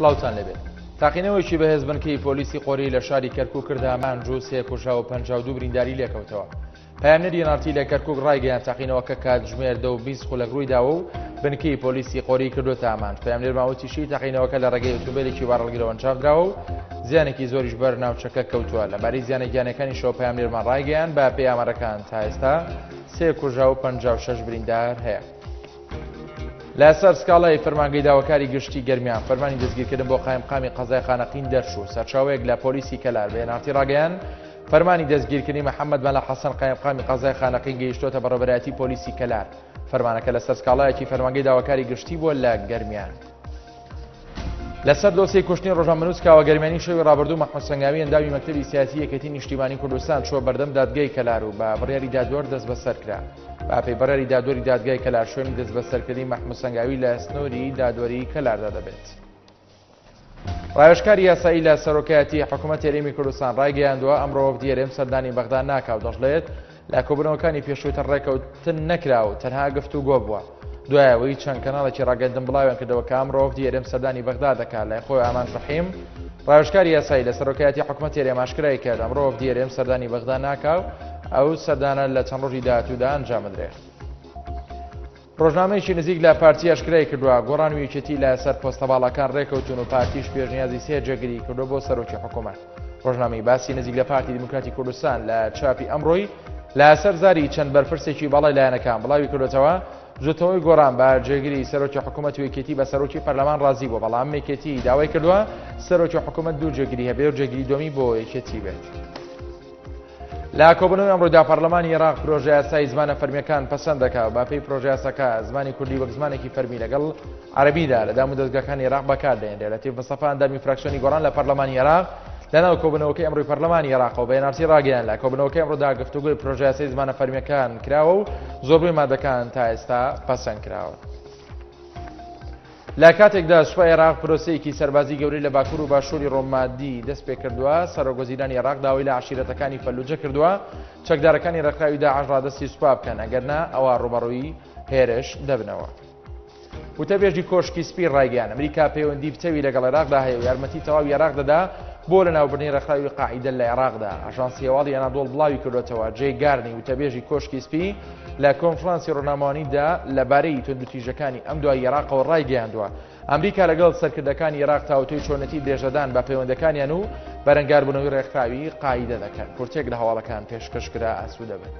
سڵاوتان لێبێت. تاقینەوەیەکی بەهێز بنکەی پۆلیسی قۆری لە شاری کەرکوک کردە ئامانج و سێ کوژراو و 52 برینداری لێکەوتەوە. پەیامنێری NRT لە کەرکوک ڕایگەیاند تەقینەوەکە کاتژمێر دە و 20 خولەک ڕوویداوە و بنکەی پۆلیسی قۆری کردوتە ئامانج. پەیامنێرمان وتیشی تەقینەوەکە لە ڕێگەی ئۆتۆمبیلێکی بارهەڵگرەوە ئەنجامدراوە و زیانێکی زۆریش بەر ناوچەکە کەوتووە. لەبارەی زیانە گیانیەکانیشەوە پەیامنێرمان ڕایگەیاند بە پێی ئامارەکان تا ئێستا سێ کوژراو و 56 بریندار هەیە. لەسەر سکاڵای فەرمانگەی داواکاری گشتی گەرمیان فەرمانی دەستگیرکردن بۆ قایمقامی قەزای خانەقین دەرچوو. سەرچاوەیەک لە پۆلیسی کەلار بە NRT ڕاگەیاند فەرمانی دەستگیرکردنی محەممەد مەلا حەسەن قایمقامی قەزای خانەقین گەیشتۆتە بەڕێوەبەرایەتی پۆلیسی کەلار. فەرمانەکە لەسەر سکاڵایەکی فەرمانگەی داواکاری گشتی بووە لە گەرمیان. لەسەر دۆسیەی کوشتنی ڕۆژنامەنووس کاوە گەرمیانی شەوی ڕابردوو مەحمود سەنگاوی ئەندامی مەکتەبی سیاسی یەکێتی نیشتیمانی کوردستان چووە بەردەم دادگای کەلار و بە بڕیاری دادوەر دەستبەسەر کرا. بەپێی بڕیاری دادوەری دادگای کەلار شوێنی دەستبەسەرکردنی مەحمود سەنگاوی لە سنووری دادوەری کەلاردا دەبێت. ڕاوێژکاری یاسایی لە سەرۆکایەتی حکوومەتی هەرێمی کوردستان ڕایگەیاندووە ئەمڕۆ وەفدی هەرێم سەردانی بەغدا ناکا و دەشڵێت لە کۆبوونەوەکانی پێشووتر ڕێکەوتن نەکرا و تەنها گفتوگۆ بووە. دوای ئەوەی چەند کەناڵێکی ڕاگەیاندن بڵاویان کردەوە کە ئەمڕۆ وەفدی هەرێم سەردانی بەغدا دەکات، لای خۆی ئامانج ڕەحیم ڕاوێژکاری یاسایی لە سەرۆکایەتی حکوومەتی هەرێم ئاشکرای کرد ئەمڕۆ وەفدی هەرێم سەردانی بەغدا ناکا و ئەو سەردانە لە چەند ڕۆژی داهاتوودا ئەنجام بدرێت. ڕۆژنامەیەکی نزیک لە پارتی ئاشکرای کردووە، گۆڕان و یەکێتی لە سەر پۆستە باڵاکان ڕێکەوتون و پارتیش پێشنیازی سێ جێگری کردووە بۆ سەرۆکی حکوومەت. ڕۆژنامەی باسی نزیک لە پارتی دیموکراتی کوردستان لە چاپی ئەمڕۆی لەسەر زاری چەند بەرپرسێکی باڵای لایەنەکان بڵاوی کردوێتەوە بزوتنەوەی گۆڕان بە جێگری سەرۆکی حکوومەت و یەکێتی بە سەرۆکی پەرلەمان ڕازی بووە، بەڵام یەکێتی داوای کردووە سەرۆکی حکوومەت دوو جێگری هەبێ و جێگری دووەمی بۆ یەکێتی بێت. لە کۆبوونەوەی ئەمڕۆدا پەرلەمانی عێراق پرۆژەیاسای زمانە فەرمیەکان پەسەند دەکا و بەپێی پرۆژەیاساکە زمانی کوردی وەک زمانێکی فەرمی لەگەڵ عەرەبیدا لە دامودەزگاکانی عێراق بەکاردەهێنرێت. لەتیف مستەفا ئەندامی فراکسیۆنی گۆڕان لە پەرلەمانی عێراق لەناو کۆبوونەوەکەی ئەمڕۆی پەرلەمانی عێراقەوە بە NRT ڕاگەیاند لە کۆبوونەوەکەی ئەمڕۆدا گفتوگۆی پرۆژەیاسای زمانە فەرمیەکان کراوە و زۆربەی مادەکان تا ئێستا پەسەند کراون. لە کاتێکدا سوپای عێراق پرۆسەیەکی سەربازی گەورەی لە باکوور و باشووری ڕۆمادی دەست پێکردووە، سەرۆکوەزیرانی عێراق داوای لە عەشیرەتەکانی فەلوجە کردووە چەکدارەکانی ڕێکخراوی داعش ڕادەستی سوپا بکەن، ئەگەرنا ئەوا ڕووبەڕووی هێرش دەبنەوە. وتەبێژی کۆشکی سپی ڕایگەیاند، ئەمریکا پەیوەندی پتەوی لەگەڵ عێراقدا هەیە و یارمەتی تەواوی عێراق دەدا بۆ لەناوبردنی ڕێکخراوی قاعیدە لە عێراقدا. ئاژانسی هەواڵی ئەنادۆڵ بڵاوی کردووەتەوە، جەی گارنی وتەبێژی کۆشکی سپی لە کۆنفرانسی ڕۆژنامەوانیدا لەبارەی توندوتیژەکانی ئەم دوایی عێراقەوە ڕایگەیاندووە، ئەمریکا لەگەڵ سەرکردەکانی عێراق تاوتوێی چۆنێتی درێژەدان بە پەیوەندەکانیان و بەرەنگاربوونەوەی ڕێکخراوی قاعیدە دەکەن. کورتێک لە هەواڵەکان پێشکەش کرا، ئاسوودە بن.